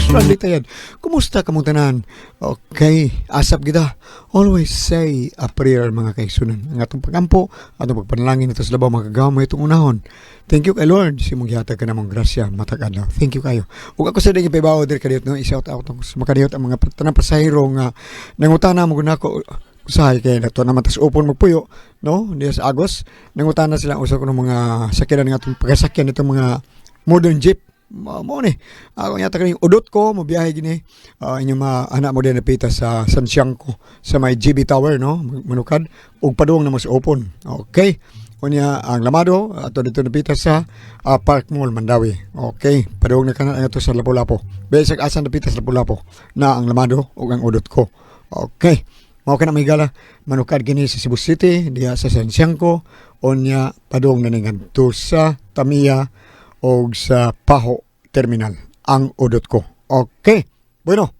Stanley Tayad. Kumusta kamong tanan? Okay, asap kita. Always say a prayer, mga kaigsunan. Ang atong pagampo, atong pagpanalangin ito sa labaw makagamo itong unahon. Thank you kay Lord, sa imong gihatag ka namong grasya matag adlaw. Thank you kayo. Ug ako sa ding ipahibaw diri kadiyot, no, i-shout out ako sa makadiyot ang mga tanang pasahero nga nangutana mo gunako usahay kay nato naman tas upon magpuyo, no, diya sa Agos. Nangutana sila usa ko ng mga sakyanan nga atong pagkasakyan itong mga modern jeep. Mo ni ako yata kaning udot ko mobiyahe gini, inyong mga anak mo din napita sa San Siangco sa may GB Tower, no, manukad ug padung na mo sa Opon. Okay, unya ang lamado ato dito napita sa Park Mall, Mandawi. Okay, padung na kana ato sa Lapu-Lapu, bisag asa napita sa Lapu-Lapu na ang lamado ug ang udot ko. Okay. Mao ka na may gala, manukad kini sa Cebu City, diya sa San Siangco, unya padung na ngadto sa Tamiya o sa Paho Terminal, ang udot ko. Okay. Bueno,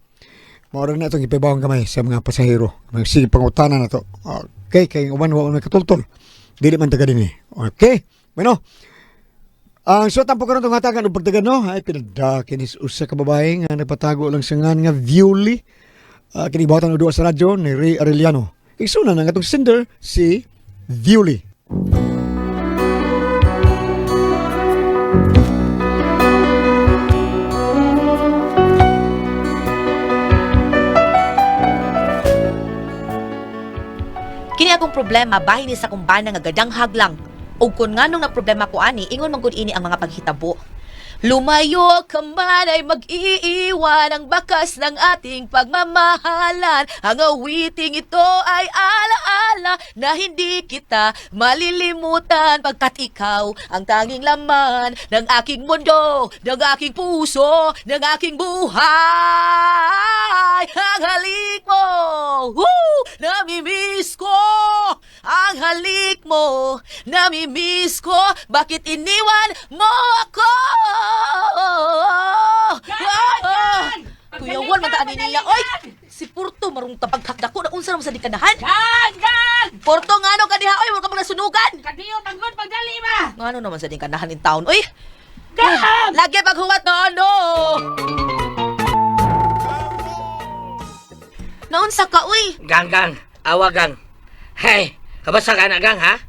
mao na itong ipibawang kamay sa mga pasahero. Sige, pangutana na to. Okay, kay uban wa may katultol. Dili man taga dinhi. Okay. Bueno, ang suot ang pagkaroon itong hatagan o pagdagan, no, ay pinada kinis usa ka babae nga nagpatago lang sa ngan nga Violi. Kini buhatan og duwa sa radyo ni Ray Arellano. Isuna na nga itong sender si Violi. Kini akong problema bahin ni sa akong bana nga gadanghag lang. Ug kun nganong na problema ko ani, ingon man gud ini ang mga paghitabo. Lumayo ka man ay mag-iiwan ang bakas ng ating pagmamahalan. Ang awiting ito ay alaala na hindi kita malilimutan pagkat ikaw ang tanging laman ng aking mundo, ng aking puso, ng aking buhay. Ang halik mo, woo, namimiss ko. Ang halik mo, namimiss ko. Bakit iniwan mo ako? Gan! Kuya Juan, mataan niya. Oy! Si Porto, marong tapag dako na unsa naman sa dikanahan. Gan! Gan! Porto, ngano ka diha? Oy, wala ka bang nasunugan? Kadiyo, tanggod, pagdali ba? Ngano naman sa dikanahan in town? Oy! Gan! Lagi paghuwat na ano! Naunsa ka, uy? Gang, gang. Awa, gang. Hey, kabasa ka na, gang, ha?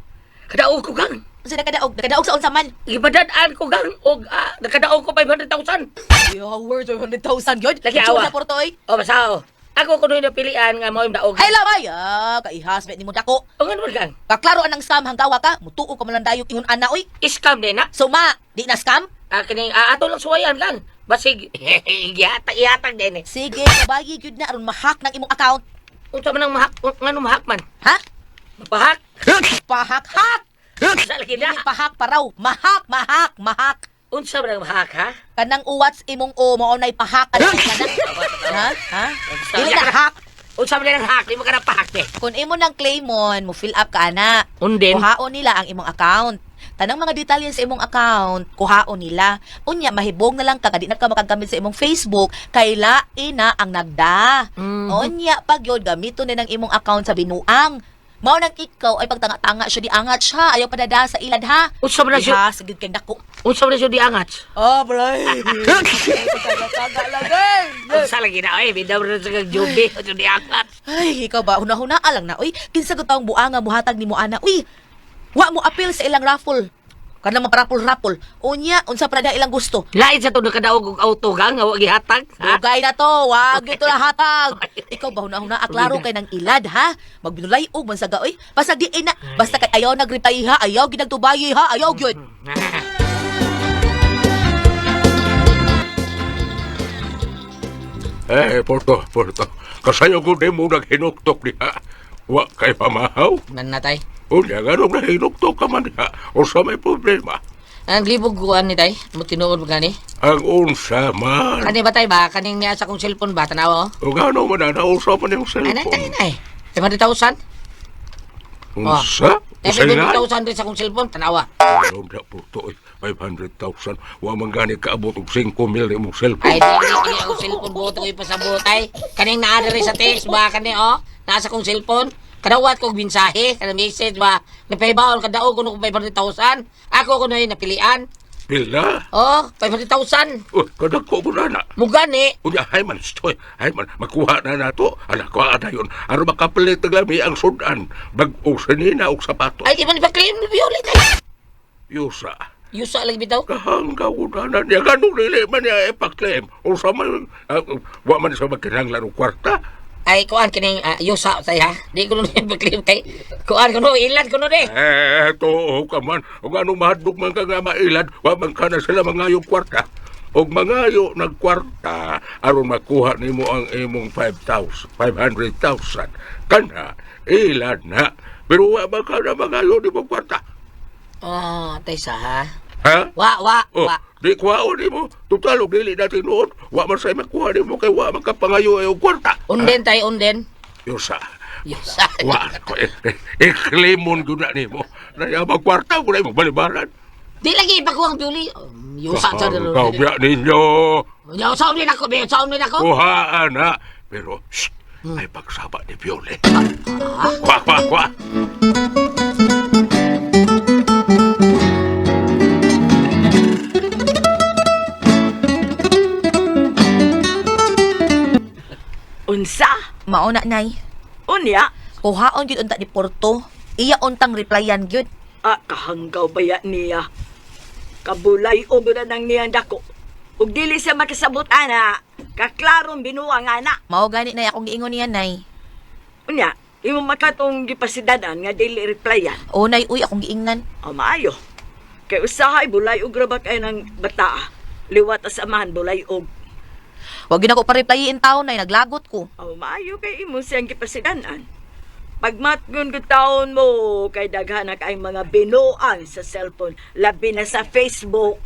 Kadaog ko, gang. Unsa nakadaog? Nakadaog sa unsa man? Ibadadaan ko, gang. Og, nakadaog ko 500,000. Yo, worth 100,000 yun. Lagi Itsura awa. sa Porto, oy. O, basta, o. Ako kuno yung napilian nga mo yung daog. Hay lamay! Ah, kaihas, bet ni mo dako. O, nga naman, gang. Kaklaro anang scam hanggawa ka, mutuo ka man lang dayok ingon ana, oy. Scam din, na. So ma, di na scam? Ah, kining, ato lang suwayan, gang. Basig, ihatag, ihatag din, eh. Sige, kabayi gyud na aron ma-hack ng imong account. Unsa man ang mahak, nga nung mahak man? Ha? Mapahak? Pahak-hak! Unsa lagi na? Dili pahak paraw. Mahak, mahak, mahak. Unsa man ang mahak, ha? Kanang uwats imong o mao nay pahak kana kana. Ha? Ha? Dili na hack. Unsa man ang hak? Di mo ka na pahak, eh. Kung imo nang claimon, mo fill up ka ana. Undin? Kuhaon nila ang imong account. Tanang mga detalye sa imong account, kuhaon nila. Unya mahibong na lang ka nga di na ka makagamit sa imong Facebook kay lain na ang nagda. Unya pag yun gamiton ni ng imong account sa binuang. Mao nang ikaw ay pagtanga-tanga siya di angat siya ayaw padada sa ilad ha. Unsa man na siya? Iha, sige kay dako. Unsa man na siya di angat? Oh, bray. Pagtanga-tanga lang eh. Unsa lagi na, oy, bidaw rin sa kag-jubi, unsa di angat. Ay, ikaw ba huna-hunaa lang na uy. Kinsa ko taong buanga muhatag nimo ana uy. Wa mo appeal sa ilang raffle. Kanang maparapol-rapol. Unya, unsa prada ilang gusto. Lain sa to nakadaog og auto gang nga wa gihatag, ha? Dugay na to, wag ito na hatag. Ikaw ba huna-huna, aklaro kay nang ilad ha? Magbinulay og man saga oy. Basta di ina, basta kay ayaw nagreply ha, ayaw ginagtubayi ha, ayaw gyud. Eh, Porto, Porto. Kasayo ko di mo naghinuktok diha. Wa kay pamahaw. Nan natay. Unya, nga nung nahinuktok ka man diha. O sa may problema. Ang libog ko ani tay, mo tinuod ba gani? Ang unsa man. Kani ba tay ba kaning niya sa akong cellphone ba tanaw? O gano man na nausa man yung Ay nay tay cellphone. nay. 500,000? Unsa? Usa nga? 500,000 din sa akong cellphone tanawa. Ayaw na, Porto. Oy, 500,000. Wa man gani kaabot og 5 mil imong cellphone. Ay di di kini akong cellphone buot ko ipasabot ay. Kaning naa diri sa text ba kani oh, naa sa akong cellphone. Kadawat kog mensahe, kanang message ba, napahibaon kadaog kuno kog 500,000. Ako kuno napilian. Pila? Oh, 500,000. Oh, kadako mo na na. Mugani. Unya, hay man, stoy, hay man, makuha na nato. Ala, kuha na yun. Aron makapalit ng lami ang sudan. Bag-o sinina og sapatos. Ay, di man ipa-claim ni Violet ay. Yusa. Yusa lagi bitaw. Kahanggaw na na niya. Ganong dili man niya ipa-claim. O sa man, wa man sa magkinahanglan og kwarta. Ay, kuan kining yusa tay ha. Di ko nun ipa-claim kay kuan kuno ilad kuno di. Eh, tuo ka man. O ganong mahadlok man ka nga mailad, wa man ka na sila mangayong kwarta. Og mangayo nagkwarta aron makuha nimo ang imong 5,000, 500,000. Kana, ilad na. Pero wa man ka na mangayo nimo kwarta. Ah, tay sa ha. Ha? Wa wa Oh, wa. di kuhaon nimo. Total, og dili na tinuod. Wa man say makuha nimo kay wa man ka pangayo og kwarta. Unden tay unden. Yusa. Yusa. Wa ko iklimon gyud na nimo. Naya magkwarta ko na imong balibaran. Di lagi ipakuha ang Violet. Yusa sa dalo. Kaw biya ninyo. Yusa din ako, yusa din ako. Kuhaan na. Pero, shh, ay pagsaba ni Violet. Kwa, kwa, kwa. Unsa? Mauna nay. Unya? Kuhaon gyud unta ni Porto. Iya untang replyan gyud. Ah, kahanggaw baya niya. Kabulay og na nang niyang dako. Ug dili siya makasabot ana. Kaklarong binuang ana. Mao gani nay akong giingon niya nay. Unya, imo makatong gipasidanan nga dili replyan. O nay uy akong giingnan. O maayo. Kay usahay bulay og ra ba kay ng bata. Liwat as amahan bulay og. Wag gyud ako pa-replyin taon nay naglagot ko. O maayo kay imo siyang gipasidanan. Pagmatgon ko taon mo kay daghan na kay mga binuang sa cellphone, labi na sa Facebook.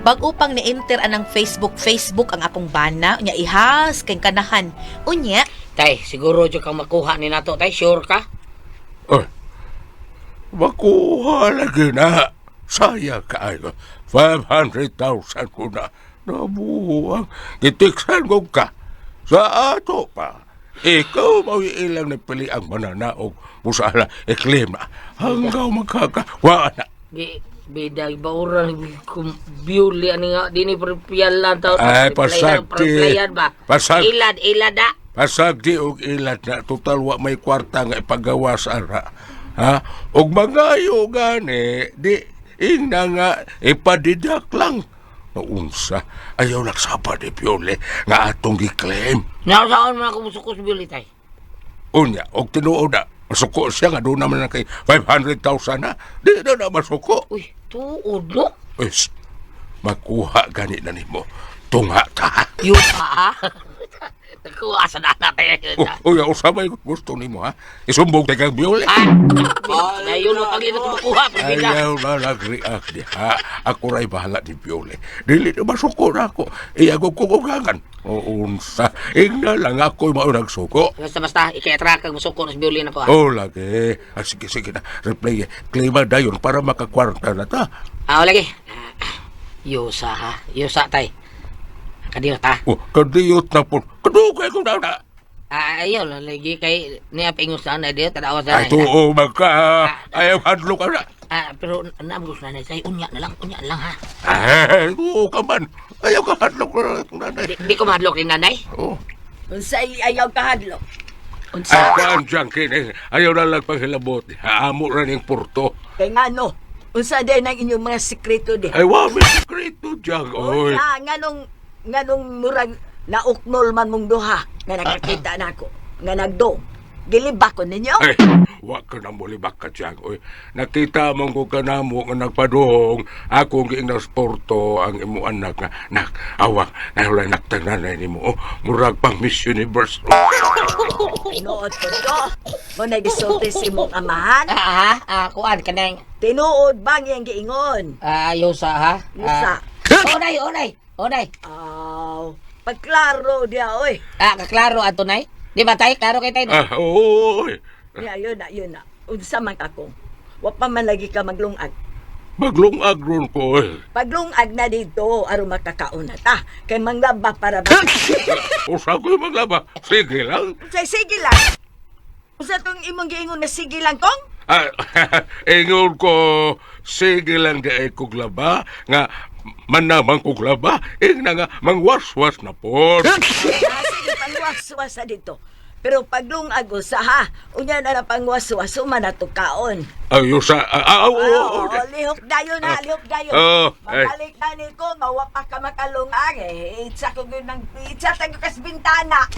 Bag-o pang ni-enter anang Facebook Facebook ang akong bana unya ihas kay kanahan. Unya, Tay, siguro jud kang makuha ni nato tay, sure ka? Ay, makuha lagi na. Saya kaayo. 500,000 ko na. Nabuang. Gitiksan ko ka. Sa ato pa. Ikaw mao ilang napili ang mananaog. Musala, iklima. Hanggaw magkaka. Wa na. Di bida baura kum Violet ani nga dini prepialan taon. Ay, pasagdi. Preplayan ba? Pasag- Ilad ilad da. Pasagdi og ilat na total wa may kwarta nga ipagawa sa ara. Ha? Og mangayo gani di ingna nga ipadidak lang. Naunsa ayaw nagsaba ni Piole nga atong giklaim. Nausaon man ako musuko sa Violet tay. Unya, og tinuod na, masuko siya nga doon naman na kay 500,000 na. Di na na masuko. Uy, tuod no. Uy, makuha gani na nimo. Tunga ta. Yusa ha. Nakuha sa nana tay. Oh, uy, usabay gusto nimo ha. Isumbong tay kang Piole. Ah, dayon mo pag ito makuha pabida. Ayaw na nag-react diha. Ako ra'y bahala ni Piole. Dili na masuko na ako. Iyago ko ugangan. O unsa. Ingna lang ako mao nagsuko. Basta basta ikay-atrak kag musuko sa Violet nako ha. Oh, lagi. Ah, sige, sige na. Reply. Klima dayon para makakwarta na ta. Ah, lagi. Ah, Yusa ha. Yusa tay. Kadiyot ha. Oh, kadiyot na po. Kadugay ko na na. Ah, ayaw lang lagi kay niya paingon sa anay diyo tanawa sa Ay, anay. tuo magka. Ayaw, hadlo ka na. Ah, pero naam ko sa anay say unya na lang ha. Ay, tuo ka man. Ayaw ka hadlo ka na. Nanay. Di, di ko mahadlok ni nanay. Oh. Unsa ayaw kahadlok? Unsa? Ay, kaan dyan, kini. Ayaw na lang panghilabot. Amo ra ning porto. Kay ngano? Unsa din ang inyong mga sikreto di? Ay, wa may sekreto dyan. Oy. Unsa nganong nganong murag nauknol man mong duha nga nakakita nako nga nagdo. Gilibak ko ninyo? Ay, wa ka na mulibak ka dyan. Oy, nakita mong ko ka na mo nga nagpadong. Akong giingnas porto ang imo anak nga. Nak, awak, nahulay naktananay nimo. Oh, murag pang Miss Universe. Tinuod ko to. Mo na gisulti si imong amahan. Ah, ha? Ah, kuan kanang Tinuod bang iyang giingon? ah, yusa ha. Yusa. Ah. Onay, onay. Onay. Aw, pagklaro diya oy. Ah, kaklaro ato nay. Di ba tay? Klaro kay tay. no? Ah, oy. Diya yun na, yun na. Unsa man ako. Wa pa man lagi ka maglungag. Maglungag ron ko eh. Paglungag na dito, aron makakaon na ta. Kay manglaba para ba? Usa ko'y maglaba. Sige lang. Unsay sige lang. Usa tong imong giingon na sige lang kong? Ah, ingon ko, sige lang di ay kog laba, nga manamang kog laba, ingna nga mangwaswas na po. Ah, sige, pangwaswas na dito. Pero paglungag usa ha, unya na na pangwaswas, man na to kaon. Ayos sa, ah, ah, oo, oo, Oo, lihok dayon ha, lihok dayon. Oo, ay. Mabalik na ni ko, mawa pa ka makalungag eh. Itsa ko gyud ng itsa tago kas bintana.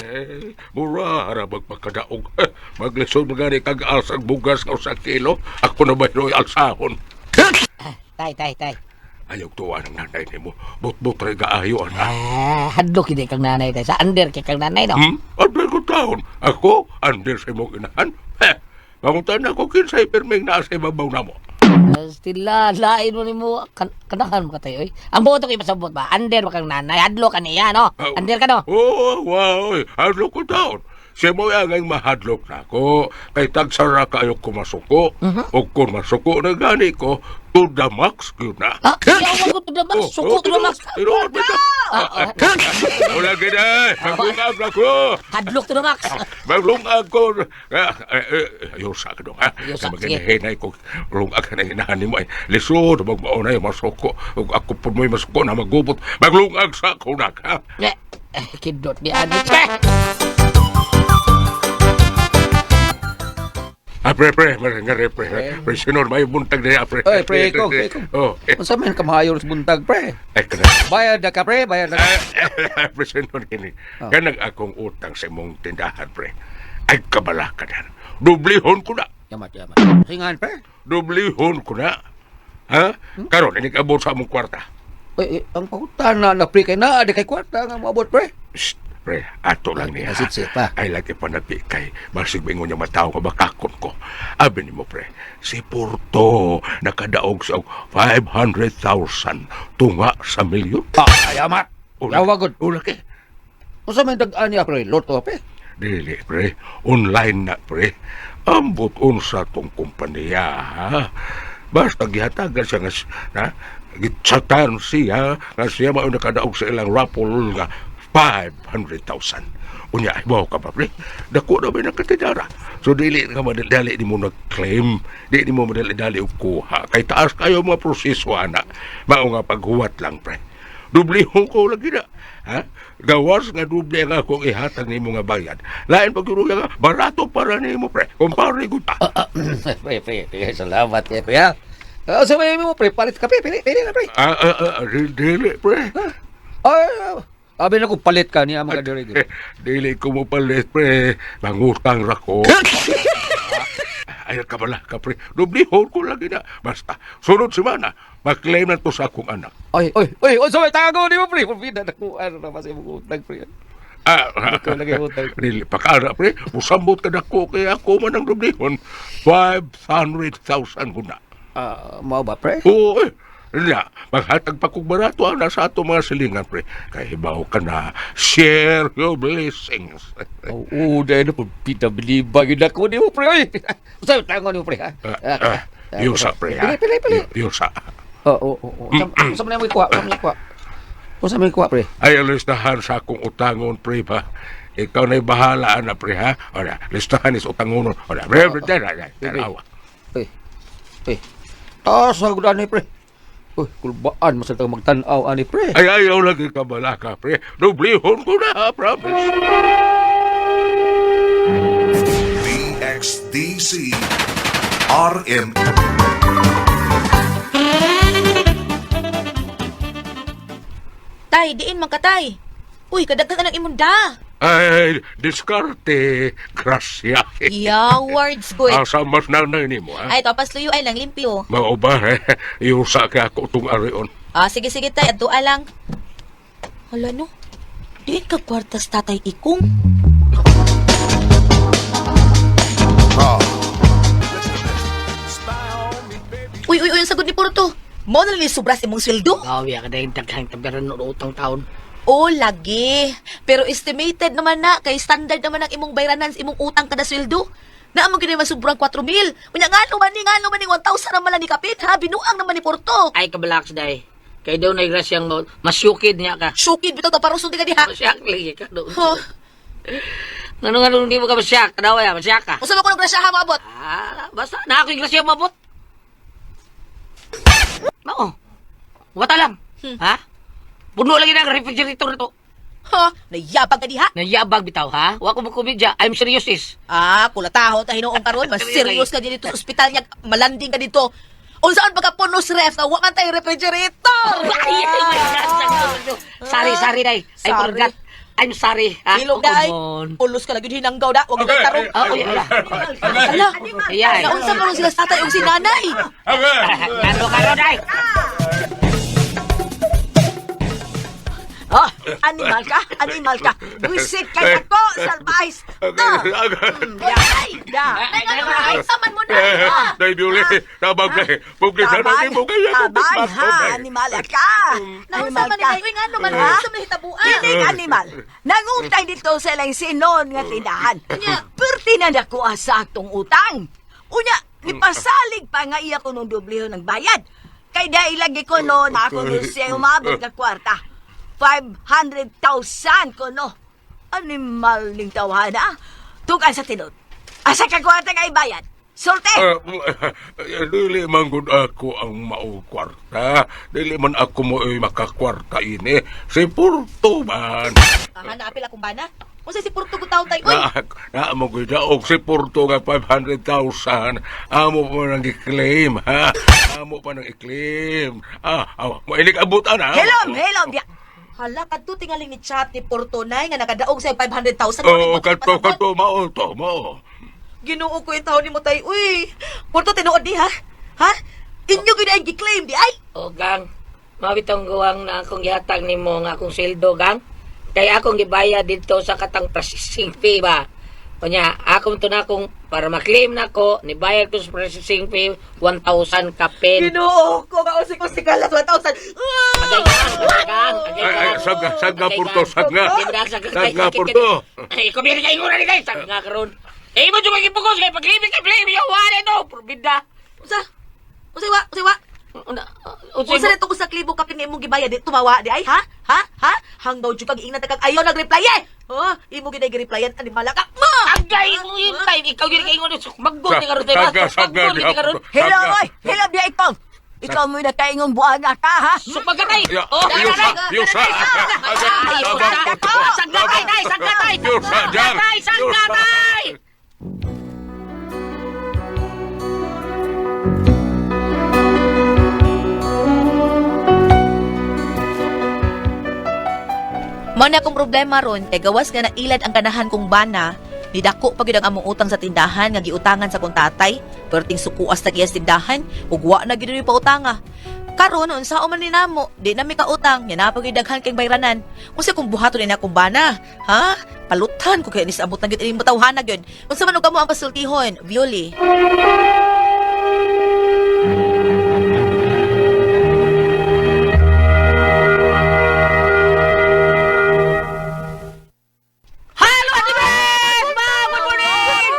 Eh, mura ra magpakadaog. Eh, maglisod mga ni kag alsag bugas nga usa kilo, ako na ba alsahon. Tay, tay, tay. Ayaw tuwa ng nanay nimo. Bot-bot ra gaayo ana. Ah, hadlok hindi kang nanay tay. Sa under kay kang nanay no. Hmm? Under ko taon. Ako, under sa imong inahan. Heh, mangutan ako kinsay pirming naa sa ibabaw namo. Stila, lain mo nimo kan kanahan mo ka tayo oy. Ang buot ko ipasabot ba? Under ba kang nanay? Hadlok ka niya no. Ah, Under ka no. Oo, wow, oy. Hadlok ko taon. Siya mo ang mahadlok na ako. Kay tagsara kayo kumasuko. O kung masuko na gani ko, to the max yun na. Ah, yawa ko to the max, suko to the max. Tinuod ba ito? Ah, ah. Wala gina. Maglungag na ko. Hadlok to the max. Maglungag ko. Ah, eh, eh, Ayos sa akin, ha? Ayos sa- sige. Maginahinay ko. Lungag na inahan ni mo. Ay, lisod, magmauna yung masuko. Ug ako po mo'y masuko na magubot. Maglungag sa ako na, ha? Eh, eh, kidot ni ani. Eh! Ah, pre, pre, pre, pre, pre, sinor, may buntag na pre. Oy, pre, ikaw, pre, ikaw. Oh, eh, Unsa man ka maayo sa buntag, pre? ay, kana. Bayad na ka, pre, bayad na ka. Ah, pre, sinor, kini. Oh. Kanang akong utang sa imong tindahan, pre. Ay, kabala ka na. Dublihon ko na. Yamat, yamat. Singan, pre. Dublihon ko na. Ha? Karon, ini kabot sa among kwarta. Oy, eh, ang pangutan na na pre kay naa di kay kwarta nga moabot, pre. Shh, pre, ato lang niya. Asitsit pa. Ay, lagi panabi kay basig bingon niya mataw ka bakakon ko. Abi nimo, pre, si Porto nakadaog sa 500,000 tunga sa milyon. Ah, yamat. Yawa gud. Ula kay. Unsa man dag-an niya, pre? Loto, pre. Dili, pre. Online na, pre. Ambot unsa tong kompanya, ha? Basta gihatagan siya nga, na, gitsatan siya nga siya mao nakadaog sa ilang raffle nga 500,000. Unya, ibaw ka pa, pre. Dako na ba nakatidara? So, dili ka madali ni mo nag-claim. Dili mo madali-dali og kuha. Kay taas kayo mga proseso, ana. Mao nga paghuwat lang, pre. Dublihon ko lagi na. Ha? Gawas nga duble ang akong ihatag nimo nga bayad. Lain pag nga barato para nimo pre. Kumpare gud ta. Ah, pre, pre, pre, salamat pre, pre. Ha? Ah, unsa may mo, pre? Palit ka, pre. Pili, pili na, pre. Ah, ah, ah, dili pre. Ay, ah, abi na ko palit ka niya mga diri. Eh, dili ko mo palit pre. Mangutang ra ko. Ay, kabala ka pre. Dublihon ko lagi na. Basta, sunod semana, maklaim na to sa akong anak. Oy, oy, oy, unsa may tago nimo, pre? Pina na ko ano na ba sa imong utang, pre. Ah, Ikaw lagi utang. Dili pa ka pre. Musambot ka dako kay ako man ang dublihon. 500,000 ko na. Ah, mao ba, pre? Oo, eh. Na, maghatag pa kong barato ang nasa ato mga silingan, pre. Kay hibaw ka na, share your blessings. Oo, dahil na po, pinabiliba yun ako ni mo, pre. Oy! Unsa may tango nimo, pre, ha? Ah, ah, yusa, pre, ha? Pili, pili, pili. Yusa. Oo, oo, oo. Unsa man mo ikuha? Unsa man ikuha? Unsa man ikuha, pre? Ay, listahan sa akong utangon, pre, ba? Ikaw na'y bahala, na, pre, ha? Ora, listahan is utangonon. Ora, pre, pre, tara, tara, tarawa. Uy. Uy. Taas sa gudan ni pre. Uy, kulbaan masal tang magtan-aw ani pre. Ay, ayaw lagi ka balaka, pre. Dublihon ko na, ha, promise. DXDC RM Tay, diin man ka tay. Uy, kadaghan ka ng imunda. Ay, diskarte, grasya. Yeah, words good. Asa mas nanay nimo, ha? Ay, tapas luyo ay lang limpyo. Mao ba, eh? Yusa ka ako itong arion. Ah, sige sige tay, adtua lang. Hala no. Diin ka kwartas tatay ikong. Uy, uy, uy, ang sagot ni Porto. Mo na lang ni sobras imong sweldo. Gawi ka dahil daghang tabiran ng utang taon. Oh, lagi. Pero estimated naman na kay standard naman ang imong bayranan sa imong utang kada sweldo. Naa man gyud masubrang 4,000. Unya ngano man ni 1,000 naman lang ni kapit ha, binuang naman ni Porto. Ay, kabalaks, day. Kay daw na grasyang mo, masyukid niya ka. Syukid bitaw ta parusong di ka diha. Masyak lagi ka doon. Huh? Ngano nga hindi mo ka masyak? Kadawa ya, masyak ka. Unsa man kuno grasya ha maabot? Ah, basta na ako yung grasya mabot. Mao. Wata lang. Ha? Puno lagi na ang refrigerator nito. Ha, nayabag ka diha. Nayabag bitaw, ha? Wa ko magkomedya. I'm serious is. Ah, kulatahon ta hinuong karon, mas serious ka dito sa ospital niya, malanding ka dito. Unsaan pagka puno sa ref na wa man tay refrigerator. Ay, my God. Sorry, sorry, day. I Sorry. forgot. I'm sorry. Ha? Ilog day. Come on. Pulos ka lagi hinanggaw da, wag okay. Tarong. Oh, yeah, yeah. Ala, Ayan. naunsa pa ron sila sa tatay ug si nanay. Okay. Karo, karo, day. Oh, animal ka, animal ka. Buisit ka nako, salbahis. Ah, Okay. da, da. Nay, ngano man ay saman mo na. Ah. Day, Biuli. Tabang, day. Bukit na Tabang, natin, bukit na tabang, ha, animal ka. Naunsa Animal man ni ka. nay, uy ngano man Ha? unsa man hitabuan. Kining animal, nangutay dito sa ilang sinon nga tindahan. Unya. Perti na nakuha sa atong utang. Unya, nipasalig pa nga iya ko nung dubliho ng bayad. Kay dahil lagi ko no, na ako nun siya umabot nga kwarta. 500,000 ko no. Animal ning tawhana. Tukan sa tinod. Asa ka kwarta kay bayad? Sulte! Dili man gud ako ang maukwarta. Dili man ako mo makakwarta ini. Si Porto man. Aha, naapil akong bana. Unsa si Porto gud taon tay, uy? Na, na mo gud og si Porto nga 500,000. Amo pa nang i-claim ha. Amo pa nang i-claim. Ah, ah, mo ilig abutan ha. Hello, hello, biya. Hala, kadto tingaling ni chat ni Porto nay nga nakadaog sa 500,000. Oo, kadto kadto mao to, mao. Ginoo ko yung taon ni mo tay. Uy, Porto tinuod di ha? Ha? Inyo gyud ang gi-claim di ay. O, gang. Mawitong guwang na akong gihatag nimo nga akong sweldo, gang. Kay akong gibayad dito sa katang processing fee ba. Unya, akong to na akong para ma-claim na ko, nibayad ko sa processing fee 1,000 kapin. Ginoo ko nga usik ko sikalas 1,000. Agay gang, agay gang, agay Ay, ay, gang. sagga, sagga, Agay Porto, gang. sagga. Sagga, Porto. Ay, kumiri kay ngura ni day, sagga karon. Eh, mo jud kay gipugos kay pag-claim kay claim yo wala no, probida. Unsa? Unsa wa? Unsa wa? Una, Unsa na tungkol sa klibo kapin nga imong gibayad di tumawa di ay ha? Ha? Ha? Hanggaw jud kag ingnan ta kag ayaw nag-reply eh. Oh, imo gid ay gi-replyan ani malaka mo. Agay mo yung time, ikaw yun kay ngura maggo ni karon Sagga, sagga, Maggo ni karon. Hello, sagga. oy. Hello, biya ikaw. Ikaw mo nakaingong buanga ka, ha? Supagkatay. Ya, Oh, yusa, yusa. Ay, Saggatay, tay, saggatay. Yusa, jang. Saggatay, saggatay. Mao na akong problema ron kay gawas nga nailad ang ganahan kong bana, nidako pa gyud ang among utang sa tindahan nga giutangan sa kong tatay, perting sukuas na giyas tindahan ug wa na gyud ni pautanga. Karon unsa man ni namo, di na mi kautang, nya naa pa gyud daghan kay bayranan. Unsa kung buhaton ni akong bana, ha? Palutan ko kay ni sa abot na gyud ining butawhana gyud. Unsa man og kamo ang pasultihon, Violi? Hello, Ate Beth! Ma, good morning!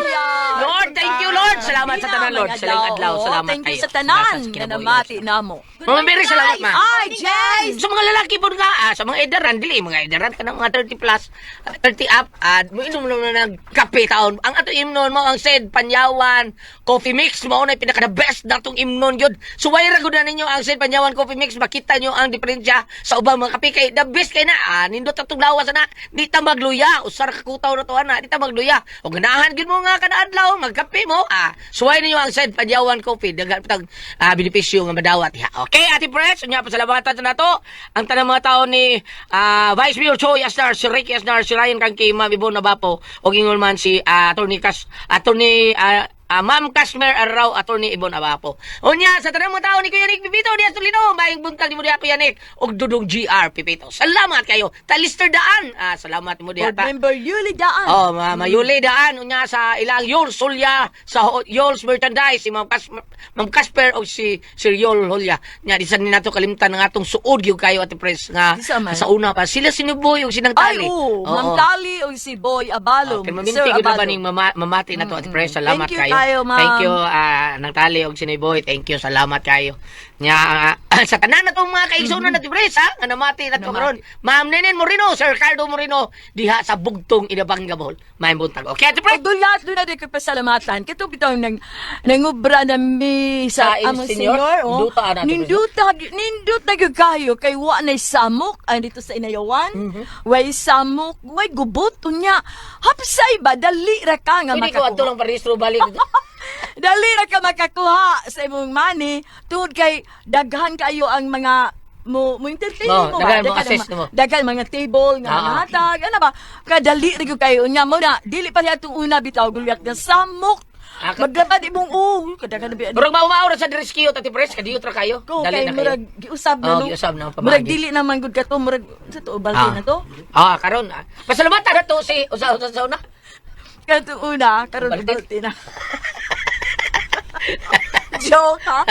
Lord, thank you, Lord. Salamat sa tanan, Lord. Sa ilang adlaw, salamat Thank you kayo. sa tanan Sa nga kinabuhi, namati Lord. namo. Mama Mary, salamat, ma. Ay, Jen! Sa mga lalaki po nga, sa mga edaran, dili, mga edaran ka ng mga 30 plus, 30 up, mo inom naman ng kape taon. Ang ato imnon mo, ang said, Panyawan, coffee mix, mao na pinaka the best na itong imnon yun. Suway ra gud na ninyo ang said, Panyawan coffee mix, makita nyo ang diferensya sa ubang mga kape. Kay the best kay na, nindot atong lawas na, di ta magluya, usar ka kutaw na to ana, di ta magluya. O ganahan gyud mo nga kada adlaw, magkape mo, suway ninyo ang said, Panyawan coffee, daghan patag benepisyo nga madawat. Ya. Okay, Ate Press, unya pasalamatan sa nato ang tanang mga tao ni Vice Mayor Choi Asnar, si Ricky Asnar, si Ryan Kangki, Ma'am Ibon Nabapo, o ingon man si Attorney Cas, Attorney Ma'am Kashmir Arraw, Attorney Ibon Abapo. Unya, sa tanang mga tao ni Kuya Nick Pipito, diya Tulino, maayong buntag nimo diha, Kuya Nick, ug Dudong GR Pipito. Salamat kayo. Talister Daan, salamat mo diha Board ta. member Yuli Daan. Oh, Mayuli Daan, unya sa ilang Yol Sulya sa Yol's Merchandise, si Ma'am Casper o si Sir Yol Hulya. Nya di sa ni nato kalimtan ang atong suod gyud kayo, Ate Pres, nga Di sa man. sa una pa sila sinuboy ug sinang Ay, tali. oo. Ma'am Tali o si Boy Abalong. Okay, Sir maminti gyud na ba Abalong. ning mamati na to, Ate Pres. Salamat Thank you kayo. kayo, ma'am. Thank you, nang tali og Siniboy. Thank you, salamat kayo. Nya sa tanan na tong mga kaigsunan, Ate Pres, ha, nga namati na to Namati. karon. Ma'am Nenen Moreno, Sir Ricardo Moreno diha sa Bugtong, Inabanga, Bohol. Maayong buntag. Okay, Ate Pres. Og dulat doon na di ko pasalamatan. Kato bitaw nang nangubra na mi sa Sa among senior? senior. Oh. Ninduta na, Ate Ninduta, nindut na gyud kayo kay wa nay samok ay dito sa Inayawan. Way samok, way gubot unya. Hapsay ba dali ra ka nga Pwede ko ato makakuha. lang parehistro balik. Dali ra ka makakuha sa imong money tungod kay daghan kayo ang mga mo mo entertain Oh, mo ba daghan mo assist mo. daghan mga table nga hatag ano ba kadali ra gyud kayo unya mo na dili pa niya atong una bitaw gulyat nga samok maglabad imong kadaghan na bi Murag maumao ra sa Dresquio, Ate Pres, kadiyot ra kayo. ko Dali kay na kayo. murag giusab na Oh, no giusab na ang pamaagi. murag dili naman gud kato murag sa to balti na to. Karon. Pasalamatan na to si usa usa sa una. Kato una karon Balti. balti na. Joke ha.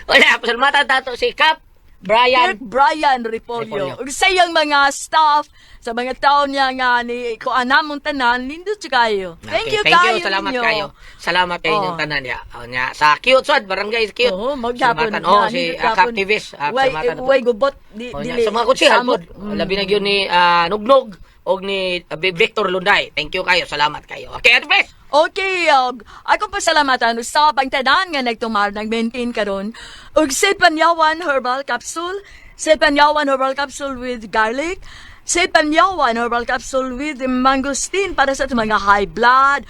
Wala, pasalamatan na to si Cap Brian Kirk Brian Repolyo. Repolyo. Ug sa iyang mga staff, sa mga tao niya nga ni kuan namong tanan, nindot siya kayo. Thank Okay, you thank kayo you, salamat ninyo. kayo. Salamat kayo inyong Oh. tanan niya. Oh, niya. Sa cute sad, barangay cute. Oo, magyapon. Salamatan. Oh, Nga, si nindot gapon. Cap Tivis. Way, Salamatan na to. way gubot. Di, Oh, niya. dili. Sa mga konsehal Samok. pod, labi na gyud ni Nugnog og ni Victor Lunday. Thank you kayo. Salamat kayo. Okay, Ate Pres. Okay, ako pasalamatan usab ang tanan nga nagtumar nag-maintain karon og Panyawan Herbal Capsule, Panyawan Herbal Capsule with garlic, Panyawan Herbal Capsule with mangosteen para sa atong mga high blood,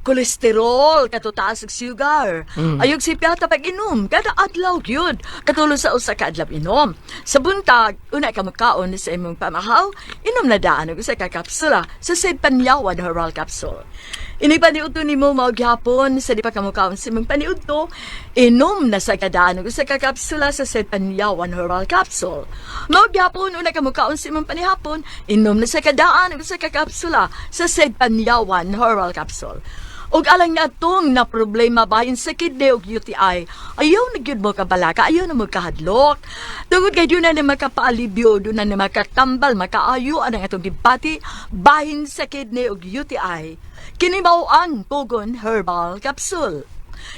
kolesterol, katutaas ug sugar. Ayog si piyata pag inom, kada adlaw gyud. Katulong sa usa ka adlaw inom. Sa buntag, una ka makaon sa imong pamahaw, inom na daan og usa ka kapsula sa Sid Panyawan Herbal Capsule. Ini paniudto nimo mao gyapon sa di pa kamukaon sa imong paniudto, inom na sa kadaan og usa ka kapsula sa Sid Panyawan Herbal Capsule. Mao gyapon una ka mukaon sa imong panihapon, inom na sa kadaan og usa ka kapsula sa Sid Panyawan Herbal Capsule. Og alang na atong na problema bahin sa kidney og UTI, ayaw na gyud mo kabalaka, ayaw na mo kahadlok. Tungod kay doon na ni makapaalibyo, doon na ni makatambal, makaayo ang atong gibati bahin sa kidney og UTI. Kini mao ang Kogon Herbal Capsule.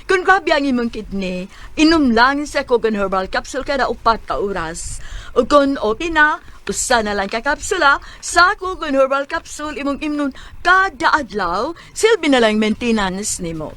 Kung grabe ang imong kidney, inom lang sa Kogon Herbal Capsule kada 4 ka oras. O kung okay na, usa na lang ka kapsula sa Kogon Herbal Capsule imong imnon kada adlaw, silbi na lang maintenance nimo.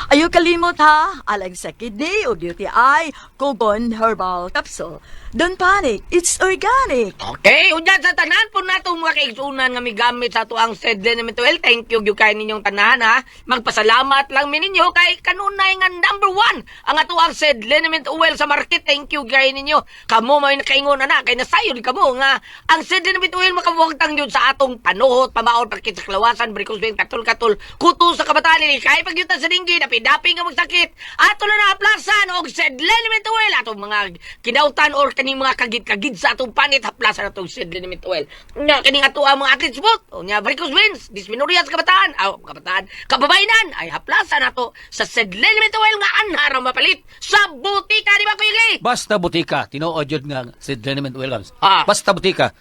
Ayaw kalimot ha, alang sa kidney o UTI, Kogon Herbal Capsule. Don't panic, it's organic. Okay, unya sa tanan po natong mga kaigsunan nga migamit sa atuang Sed Liniment Oil. Thank you gyud kay ninyong tanan ha. Magpasalamat lang mi ninyo kay kanunay nga number one ang atuang Sed Liniment Oil sa market. Thank you kay ninyo. Kamo may nakaingon ana kay nasayod kamo nga ang Sed Liniment Oil makabuhagtang gyud sa atong panuhot, pamaon, pakit sa kalawasan, varicose vein, katol-katol, kuto sa kabataan ni kay pagyutan sa dinggi, dapi-dapi nga magsakit. Ato na naaplasan og Sed Liniment Oil atong mga kinautan or kaning mga kagid-kagid sa atong panit haplasan atong Sed Liniment Oil. Nya kining ato ang mga athlete's foot, o nya varicose veins, dysmenorrhea sa kabataan, aw kabataan, kababayenan ay haplasan nato sa Sed Liniment Oil nga anha ra mapalit sa butika, di ba, Kuya Gay? Basta butika, tinuod yun nga si Liniment Oil Gams. Ah. Basta butika.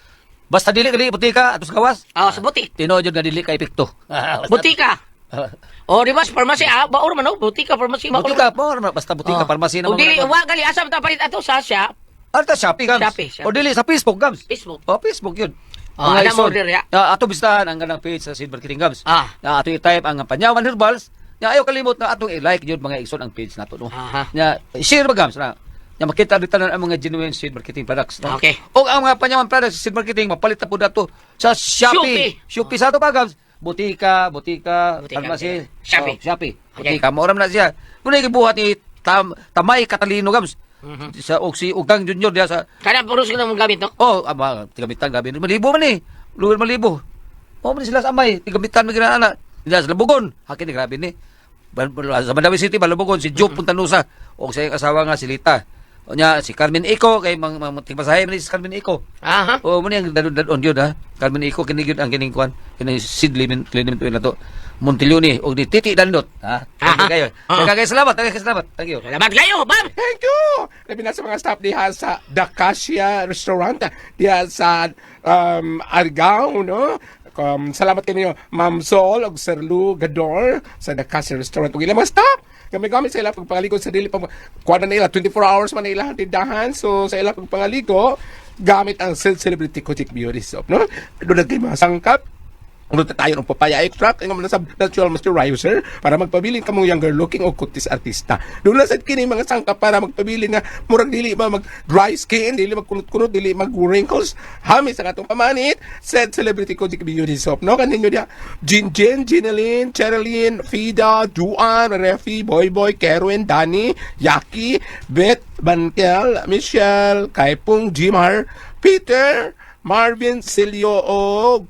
Basta dili ka dili butika atos gawas. Ah, sa butik. Tinuod yun nga dili ka epekto. Butika. O di ba sa pharmacy ah, baor man oh, butika pharmacy baor. Butika po, basta butika pharmacy na O dili wa gali asa ta palit ato sa siya. Alta Shopee Gams. Shopee, Shopee. O dili sa Facebook Gams. Facebook. O Facebook yun. Oh, Mga ana mo ison. order ya. Ato bistahan ang ganang page sa Seed Marketing Gams. Ah. Na ato i-type ang Panyawan Herbals. Nya ayaw kalimot na atong i-like yun mga ison ang page nato no. Aha. Nya share ba Gams na. Nya makita dito na ang mga genuine seed marketing products no. Okay. O ang mga Panyawan products sa seed marketing mapalit na po dato sa Shopee. Shopee. Shopee sa ato pa Gams. Butika, butika, Butika, pharmacy, butika. Shopee. Oh, Shopee. Okay. Butika, mao na siya. Muna gibuhat ni Tamay Catalino Gams. Sa og si Ugang Junior diya sa Kana puros ko na mong gamit no. Oh, ama, tigamitan gabi. Malibo man eh. Lugar malibo. Mao man sila sa amay, tigamitan man ginana. Sila sa Labugon. Hakin ni grabe ni. Sa Mandaue City, Balubogon, si Joe Puntanusa o sa iyang asawa nga si Lita. O nya si Carmen Ico kay mang mang tigpasahe man ni si Carmen Ico. Aha. O mo ni ang dadon yun ha. Carmen Ico kini gyud ang kining kuan kini Sid Limit Limit na to. Montilioni og ni Titi Dandot ha. Thank you kayo. Daghang salamat, daghang salamat. Thank you. Salamat kayo, Bob. Thank you! Labi na sa mga staff diha sa Dacasia Restaurant, diha sa Argao, no? Salamat kaninyo, Ma'am Sol og Sir Lou Gador sa Dacasia Restaurant. Ug ilang mga staff, gamit-gamit sa ilang pagpangaligo sa dili pa kuha na nila 24 hours man na ilang tindahan. So sa ilang pagpangaligo, gamit ang Silk Celebrity Kojic Beauty Soap, no? Doon na mga sangkap. Ano tayo ng papaya extract, ang mga sa natural moisturizer para magpabilin ka mong younger looking o kutis artista. Doon lang sa kini mga sangkap para magpabilin nga murag dili ba mag dry skin, dili magkunot-kunot, dili mag wrinkles. Hami sa katong pamanit, said Celebrity Kojic Beauty Soap. No, kaninyo diha. Jin Jin, Jinalyn, Cherilyn, Fida, Duan, Refi, Boy Boy, Kerwin, Danny, Yaki, Beth, Bankel, Michelle, Kaipung, Jimar, Peter, Marvin Silio og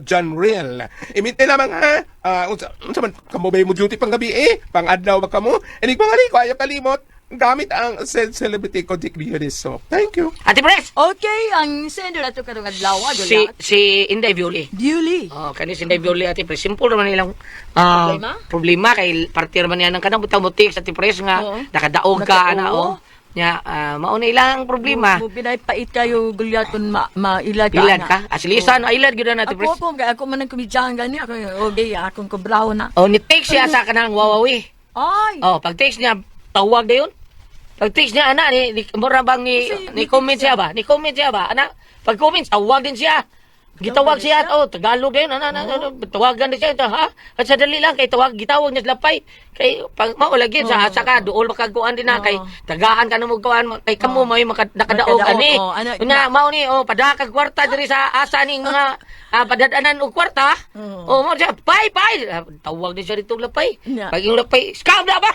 John Real. Iminte lamang ha. Unsa man kamo ba mo duty pang gabi eh? Pang adlaw ba kamo? Inig mga ko ayaw kalimot gamit ang said Celebrity Kojic Beauty Soap. Thank you. Ate Pres. Okay, ang sender ato karong adlaw Si si Inday Violi. Beauty. Oh, kani si Inday Violi, Ate Pres. Simple naman ilang Problema? Problema kay party man niya ng kanang bitaw mo text, Ate Pres, nga nakadaog ka ana Oo. oh. Nya mao na ilang problema. Mo pinaypait kayo gulyaton ma mailad ka. Ilad ana. ka? Asilisan, oh. Ilad gyud na, Ate Ako Pres. ako kay ako man ang komedyahan gani ako okay akong kubraho na. Oh, ni text siya sa kanang Wawawi. Ay. Oh, pag text niya tawag dayon. Pag text niya ana ni mura bang ni Kasi ni comment siya ba? Ni comment siya ba? Ana, pag comment tawag din siya. Gitawag siya, oh, Tagalog dayon, ana, ana, ana, tawagan din siya, ito, ha? At sa dali lang, kay tawag, gitawag niya sa lapay. Kay, pag mao lagi, sa asa ka, duol makaguan din na, kay, tagaan ka na mo kuan, kay kamo, may maka, nakadaog, Makadaog, ani. oh, ana, Una, mao ni, oh, padakag kwarta diri sa asa ning mga padadanan og kwarta. Oh, mao siya, pay, pay. Tawag din siya dito lapay. Nya. Pag yung lapay, scam na ba?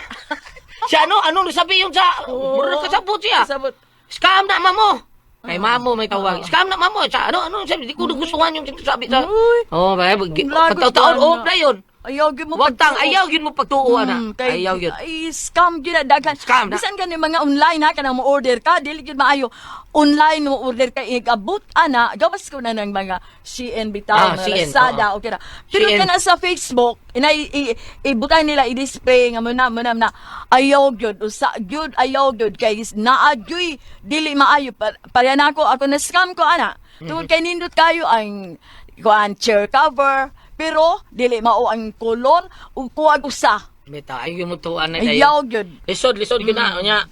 Siya ano, ano nasabi yung sa, mura kasabot siya. Kasabot. Scam na mamo. Kay mamo may tawag. Scam na mamo. Sa ano, ano, sabi, di ko nagustuhan yung sinasabi sa. Uy. Oh, ba, Lagot pagtaon ka off na. na yun. Ayaw gyud mo Wag tang, pagtuo. ayaw yun mo pagtuo, ana. Kay, Ayaw yun. Ay, scam gyud na daghan. Scam na. Bisan gani mga online ha kanang mo order ka dili gyud maayo. Online mo order ka igabot ana gawas ko na ng mga CN bitaw, Ah, mga CN, Lazada, oo. okay ra. Pero CN. kana sa Facebook, inay ibutang nila i-display nga mo na mo na, na ayaw gyud usa gyud ayaw gyud kay naa gyud dili maayo pareha na ako ako na scam ko ana. Tungod kay nindot kayo ang kuan chair cover pero dili mao ang kolor ug kuwag usa. Bita, ayaw mo tuan na dayon. Ayaw gyud. Lisod, lisod yun na. Unya,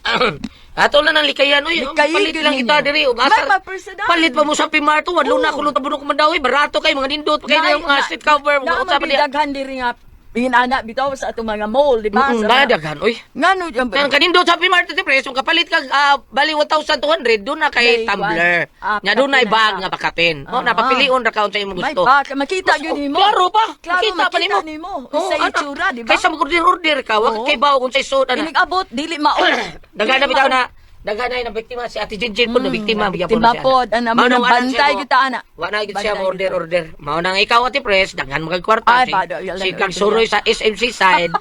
ato na nang likayan. Uy, Likayan palit gyud lang kita ninyo. diri. Ug asa, May mapersonal. palit pa mo sa Pimarto. Walo na ako nung tabunok Mandawi. Barato kay mga nindot. Pa kayo mga street cover. Mga Na usa pa diya. daghan diri nga inana bitaw sa atong mga mall, di ba? Mm, Sa mga- daghan, uy. Ngano yung Kang kanindot sa Pimarto ti preso kapalit kag bali 1,200 doon na kay May tumbler. kuwan. Ah, Nya doon na pakapin na bag siya. nga pakapin. Oh, Ah. napapilion ra ka unsa imong May gusto. bag, makita gyud nimo. Klaro pa. Klaro makita pa nimo. makita nimo. Sa ana. itsura, di ba? Kaysa mag-order-order ka, wa Oo. kay bawo kung sa isuot ana. Inig abot dili mao. Daghan na bitaw na daghan na yung biktima si Ate Jinjin po na biktima bigyan po Biktima na siya. pod, ana, Mao mo nang nang ana bantay siya mo. kita, ana. Wa na gid siya Bantay mo order kita. order. Mao nang ikaw Ate Pres, daghan mga kwarta Ay, si, bado, yala, si yala, kag suroy sa SMC side.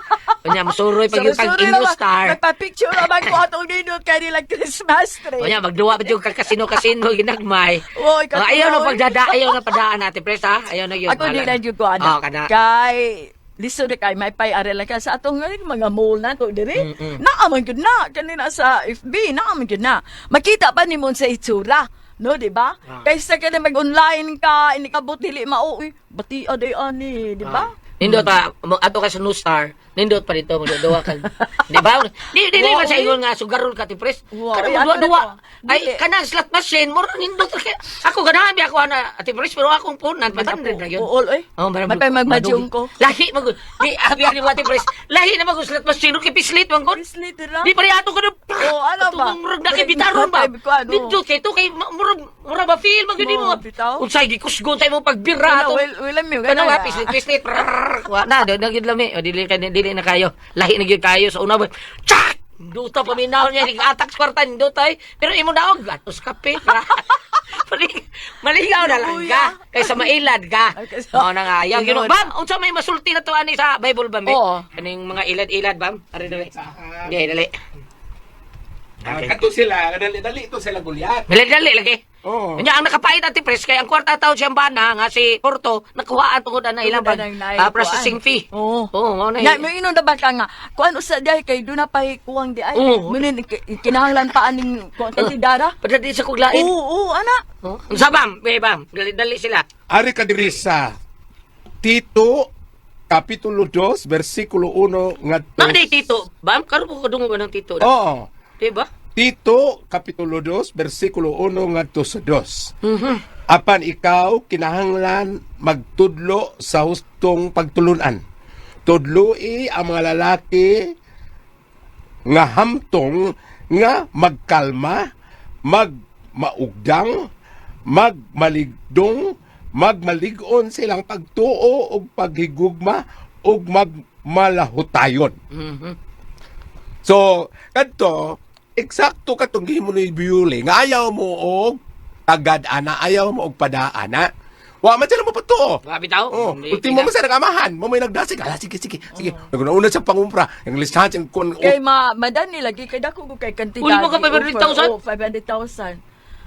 Unya masuroy pag yung kag Sorry, Inyo Star. Nagpa-picture naman ko atong nindot kay nila Christmas tree. Unya magduwa pa jud kag kasino-kasino ginagmay. Oy, Oh, ayaw na katuloy. pagdada, ayaw na padaan Ate Pres ha. Ayaw na yun. Ako di na jud ko ana. Oh, kana. Kay lisod na kay may pay are lang ka sa atong ngayon, mga mall na to diri. Naa man gyud na kanina sa FB, naa man gyud na. Makita pa nimo sa itsura. No, di ba? Ah. Kaysa ka na mag-online ka, inikabot dili mao, uy, bati aday ani, di ba? Nindot pa, ato ka sa New Star, nindot pa dito, magduwa ka. Di ba? Di, di, di, Wow, ba sa uy. ingon nga, sugarol ka, ti pres. Wow, Kana uy, mo ato na duwa. to. Ay, Dili. kanang slot machine, mura nindot. Ako, ganahan ba ako, ana, ati pres, pero akong phone, nan, 500 na yun. Uol, oy. Oh, marang May pay magmadyong ko. Lahi, mag, di, abi, ani mo, ati pres, lahi na mag slot machine, kay pislit, man kon. Pislit ra. Di pa rin ato ka na, Oh, ano ba? Murag nakibitaron ba? Ay, ano? Nindot kay to, kay, murag, murag ba feel, mag yun mo. Oh, bitaw. Unsay, gikusgon tayo mo pagbira. Wala, ato. wala, wala, Kana wa pislit pislit. Prrrr. Wa na do na gyud lami. O dili ka dili na kayo. Lahi na gyud kayo sa una ba. Tsak! Duta paminaw niya ni atak sa kwarta nindot ay. Pero imo daog atos kape. Maligaw na lang ka. Kaysa mailad ka. Ay, kaysa- Mao na nga. Ayaw Tinuod. gino. Bam, unsa may masulti na to ani sa Bible bam? Eh? Oo. Kaning mga ilad-ilad bam. Ari dali. Okay, dali. Ah, kato sila, dali-dali ito sila gulyat. Dali dali lagi. Oo. Nya ang nakapait ati pres kay ang kwarta taon siyang bana nga si Porto nakuhaan tungod ana ilang Tungod pag anang naay processing kuan. fee. Oo. Oo, mao na. Na, may inon na ba ka nga? Kuan usa diay kay doon na pa'y kuwang di ay. Oo. Munin, kinahanglan pa aning kuan kantidara. Padali sa kuglain. Oo, oo, ana. Oh. Unsa bam? Be bam. Dali dali sila. Ari ka diri sa Tito Kapitulo 2 versikulo 1 ngadto. Nang di tito, bam karon ko kadungog ng tito. Oo. Di ba? Tito Kapitulo 2 versikulo 1 ngadto sa 2. Mhm. Apan ikaw kinahanglan magtudlo sa hustong pagtulunan. Tudloi ang mga lalaki nga hamtong nga magkalma, magmaugdang, magmaligdong, magmalig-on silang pagtuo ug paghigugma ug magmalahutayon. Mhm. So, kadto, eksakto katong gihimo ni Biuli nga ayaw mo og tagad ana, ayaw mo og padaan ana. Wa man sila mo patuo. Wa bitaw. Oh, Hindi ultimo pila. mo sa nagamahan, mo may nagdasig. Ala, sige, sige, sige. Naguna sa pangumpra, ang listahan siyang kun Kay ma madani lagi kay dako ko kay kantidad. Uli mo ka 500,000? Oo, 500,000.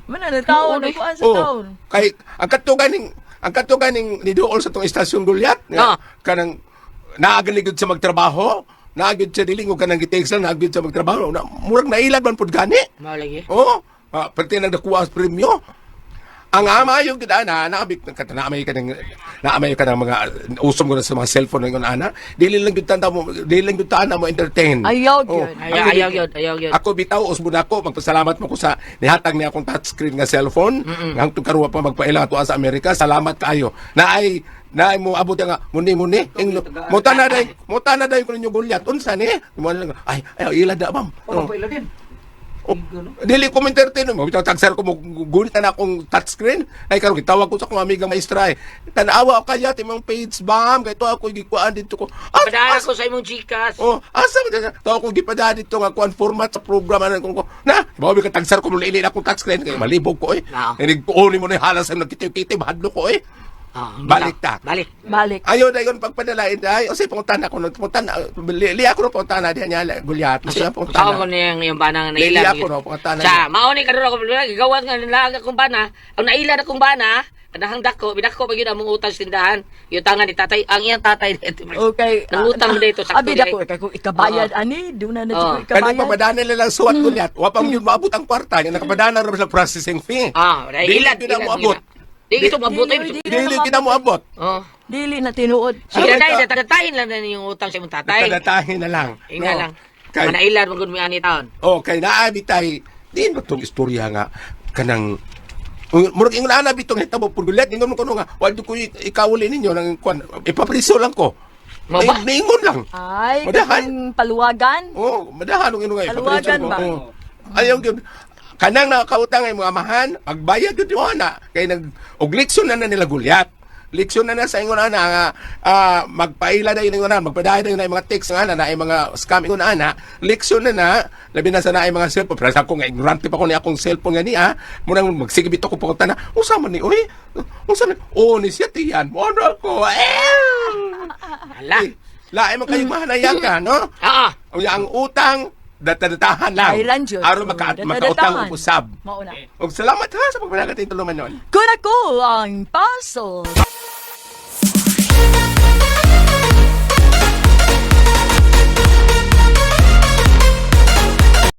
Man na taon Oo, na kuan sa Oh, taon. kay ang kadto ganing ni duol sa tong istasyon Gulyat nga Ah. kanang naagani gud sa magtrabaho, naagid sa diling ug kanang gitext lang naagid sa magtrabaho. Na, murag nailad man pud gani. Mao lagi. Oo. Oh, pati nagdakuha sa premyo. Ang ama yung gid ana, naabik kata naamay ka ng naamay ka ng mga usom ko na sa mga cellphone ngayon ana. Dili lang gyud tanda mo, dili lang gyud tanda mo entertain. Ayaw Oh, gyud. Ayaw, ayaw gyud, ayaw gyud. Ako bitaw usbon ako magpasalamat mo ko sa nihatag niya akong touchscreen nga cellphone. Hangtod karon pa magpaila ato sa Amerika. Salamat kaayo. Naay naay mo abot nga muni-muni inglo. Mo tana day, mo tana day ko ninyo gulyat. Unsa ni? Mo lang ay ay ila da ma'am. Oh, Oh. paila din. Oh, dili ko entertain mo. Bitaw tagsar ko mo gunit na akong touchscreen. Ay karon gitawag ko sa akong amiga maestra eh. Tan-awa kaya ti mong page bam kay to ako gikuan dito ko. Ah, Padaan as- ako sa imong GCash. Oh, asa man siya? Tao kong gipadaan dito nga kuan format sa program ano kung ko. Na, mao bi ka tagsar ko mo liili na akong touchscreen kay malibog ko eh. Oo. Inig kuoni mo na halas sa nagkitiw-kitiw hadlo ko eh. Ah, Balik ta. Balik. Balik. Ayo dayon pagpadala inday. O say pangutana ko nung pangutana li ako no pangutana diha niya gulyat. Siya Sa ko pangutana. niyang yung bana nga Lili nailan. ako, no, pangutana Sa niya. mao ni karon ako gigawas nga nilaag akong bana, ang nailan akong bana, kanahang dako, bidako pa gyud among utang sa tindahan. Yutangan ni tatay, ang iyang tatay dito. Okay. Nangutang dito sakto. Abi dako kay kung ikabayad ani, doon na na Oo. ko Kanang ikabayad. papadana nila lang suwat gulyat. Wa pa yun maabot ang kwarta niya. Nakapadana ra sila processing fee. Ah, dahil Dili ilad, gyud na ilad, moabot. ilad. Dili ito maabot. Dili, dili. Dili gyud na moabot. Oh. Dili na tinuod. Sige Ano na ito? tatatahin lang na yung utang sa imong tatay. Tatatahin na lang. Inga No. lang. Kay, Manailan man gud mi ani taon. oh, kay naa bitay diin ba tong istorya nga kanang murag ingon ana bitong hitabo pud gulyat ingon mo kuno nga wal ko ikauli ninyo nang kuan ipapriso lang ko. Mo ba? Niingon lang. Ay, Madahan. kanang paluwagan. Oh, madahan ang ingon nga ipapriso Paluwagan ko. ba? Oh. Ayaw gyud kanang nakautang ay mga amahan, agbayad gyud mo ana kay nag og leksyon na na nila gulyat. Leksyon na na sa ingon ana nga magpaila na ingon ana, magpadayon na yung mga text nga ana na ay mga scam ingon ana, leksyon na na labi na sa na ay mga cellphone. Pero sa ako nga ignorante pa ko ni akong cellphone nga niya, murang magsigibit ako pakunta na, unsa man ni oy? Unsa man? Oh, ni siya tiyan. Mo ano ako? Eh! Hala. Lain man kayo mahanaya ka, no? Oo. Unya ang utang, datadatahan lang. Ay, lang jud. Aron makautang Datadatahan. og usab. Mao na. Og salamat ha sa pagpanagat tuluman nun. Kun ako ang puzzle.